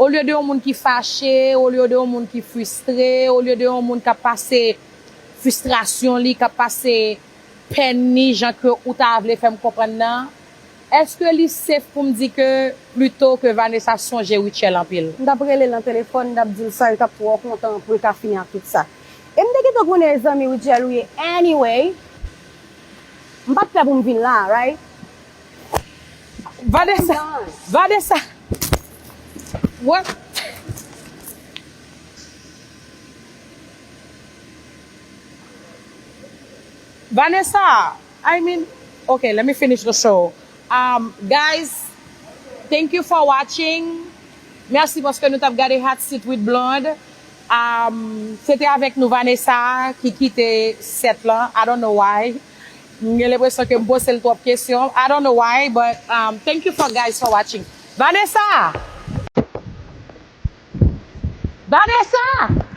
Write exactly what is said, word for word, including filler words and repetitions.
Olye de yon moun ki fache, olye de yon moun ki fristre, olye de yon moun k ap pase fristrasyon li, k ap pase pèn li, jan ke ou ta vle fè m konprann nan, èske li safe pou m di ke plito ke Vanessa sonje Rutshelle anpil? M t ap rele l nan telefòn, m t ap di l sa, li t ap twò kontan pou l ka fini ak tout sa. E m te gentan konnen e zanmi Rutshelle ou ye anyway. M pa t prè pou m vin la, right? Vanessa, Vanessa, what? Vanessa, I mean, okay, let me finish the show. Um, guys, thank you for watching. Mèsi paske nou t ap gade Hot Seat with Blonde. Um, se te avèk nou Vanessa ki kite set lan. I don't know why. M gen lenpresyon ke m poze l twòp kesyon. I don't know why, but um, thank you for guys for watching. Vanessa! Vanessa!